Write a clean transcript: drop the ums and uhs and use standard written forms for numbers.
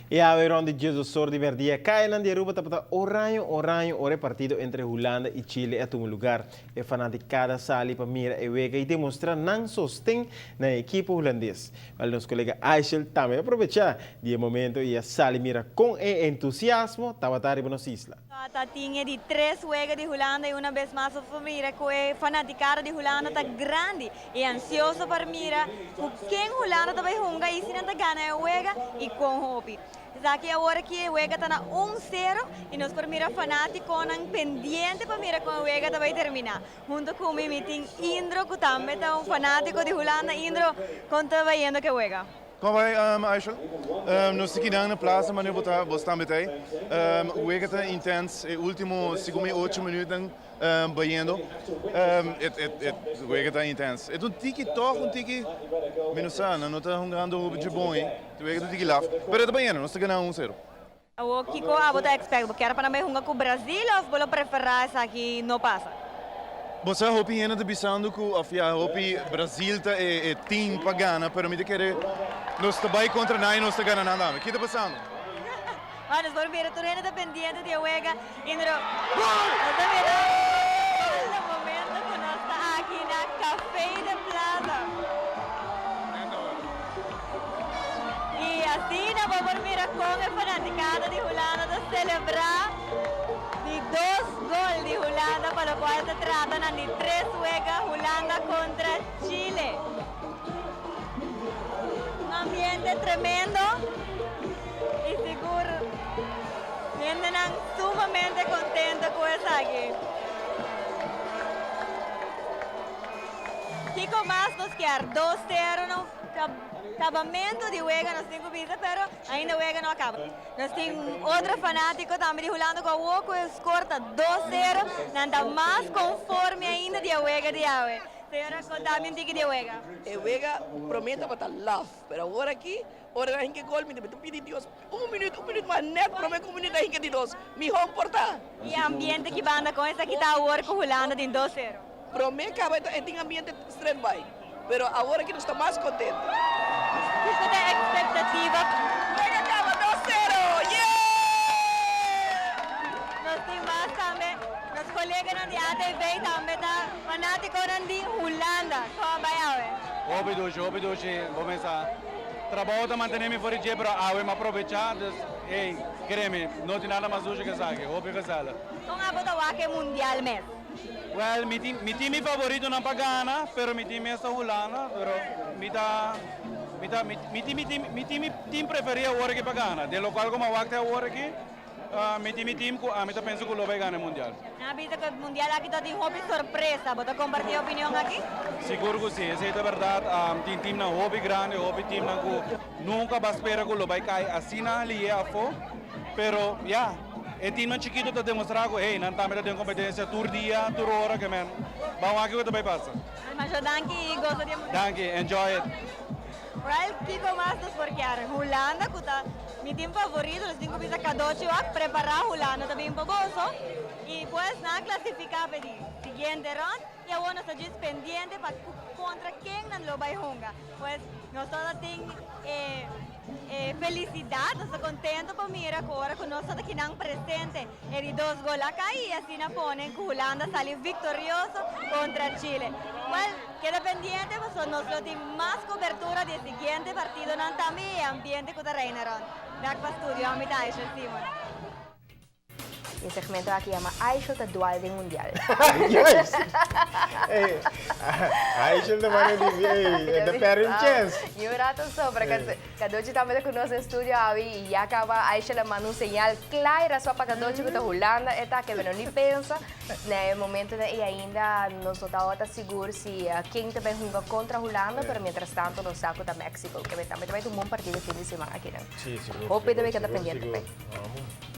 E awe rond di diesdos or di merdia, cayanan di Aruba tabata oraño oraño ora e partido entre Hulanda y Chile a tuma lugar. E fanaticada sali pa mira e wega y demostra nan sosten na e ekipo hulandes. Wel nos colega Aishel tambe a probecha di e momento y a sali mira con e entusiasmo tabata riba nos isla. Ta tin e di tres wega di Hulanda y una bes mas nos por mira cu e fanaticada di Hulanda ta grandi y ansioso pa mira cu ken Hulanda ta bay hunga y si nan ta gana e wega y con hopi. Esaki awor aki e wega ta na un sero y nos por mira fanaticonan pendiente pa mira con e wega ta bay termina. Hunto cu mi mi tin Indro cu tambe ta un fanatico di Hulanda. Indro, con ta bayendo cu e wega? Kon bai Aishel? Nos ta kinan na plaza manera bo ta bo stan betei. Wega ta intens e ultimo segun mi ocho minuutnan bayendo. E wega ta intens. E ta un tiki tog un tiki mi no sa nan no ta hungando hopi dje bon ei. E wega ta un tiki laf pero e ta bayendo nos ta gana un sero. Awor kiko abo ta expect? Bo kier pa nan bai hunga ku Brazil of bo lo prefera esaki no pasa? Bo sa hopi hende ta bisando ku of ya hopi Brazil ta e team pa gana pero mi ta kere nos ta bai kontra nan i nos ta gana nan tambe. Ki ta pasando? Bueno, nos por mira tur hende ta pendiente di e wega i nos ta mira na momento ku nos ta aki na Café de Plaza. Y asina bo por mira con e fanaticada di Hulanda ta celebra di dos gol di Hulanda pa locual ta trata nan di tres wega Hulanda contra Chile. Un ambiente tremendo y sigur hendenan sumamente contento cu esaki. Kico mas nos kier? Dos cero no cabamento di wega nos tin cu bisa pero ainda wega no a caba. Nos tin otro fanatico tambe di Hulanda cu awo cu e score ta dos cero nan ta mas conforme ainda di e wega di awe. Señora conta mi un tiki di e wega. E wega prome tabata laf pero awor aki ora nan hinca e gol mi ta pidi Dios un minuut un minuut mas net prome cu un minuut nan hinca di dos miho por ta. E ambiente ki banda con esaki ta awor cu Hulanda tin dos cero. Prome caba e tin ambiente straight bay, pero awor aki nos ta mas contento. Kico ta e expectativa? Wega caba dos cero! Yeah! Nos tin mas tambe, nos coleganan di ATV tambe ta fanaticonan di Hulanda. Con a bay awe? Hopi dushi, hopi dushi, bo mesa. Trabou ta mantene mi for di dje, pero awe mi a probecha, dus ey, kere mi, no tin nada mas dushi ke esaki. Hopi gezellig. Con abo ta wak e mundial mes? Well, mi tin mi tin mi favoritonan pa gana, pero mi tin mes ta Hulanda, pero mi ta mi ta mi tin mi tin mi tin mi team preferi awor aki pa gana, de locual como a wak te awor aki, mi tin mi team cu ami ta pensa cu lo bay gana e mundial. Nan a bisa cu e mundial aki ta tin hopi sorpresa, bo ta comparti e opinion aki? Sigur cu si, esey ta berdad, tin teamnan hopi grandi, hopi teamnan cu nunca ba spera cu lo bay cay asina liye afo, pero ya. E teamnan chikito ta demostrá ku hey, nan tambe ta den kompetensia tur dia, tur ora ke men. Ban wak kiko ta bai pasa. Masha danki i goso di e mundial. Danki, enjoy it. Well, kiko mas nos por kier? Hulanda ku ta mi team favorito, nos tin ku bisa kadochi wak, prepará Hulanda ta bin pa boso i pues nan a klasifiká pa e di siguiente rond i awor nos ta djis pendiente pa kontra ken nan lo bai hunga. Pues nos todo tin e. E felicidad, nos ta contento pa mira cu ora cu nos ta kinan presente e di dos gol a cay y asina pone cu Hulanda sali victorioso contra Chile. Well, keda pendiente pasobra nos lo tin mas cobertura di e siguiente partidonan tambe y e ambiente cu ta reina rond. Bek pa studio, ami ta Aisha Simon. E segmento aki yama Aishel ta dual den mundial. Juist. Hey, Aishel ta manda di hey, e ta perde un chance. Ni un rato sobra. Cadochi tambe ta cu nos den studio awe y ya caba Aishel a manda un señal cla y raspa pa Cadochi cu ta Hulanda e ta, kebe no ni pensa. Na e momentonan ey ainda nos no tabata sigur si ken ta bay hunga contra Hulanda, pero mientras tanto nos sa cu ta Mexico. Kebe tambe ta bay ta un bon partido fin di siman akinan. Sí, sigur. Hopi ta bay keda pendiente p'e. Vamos.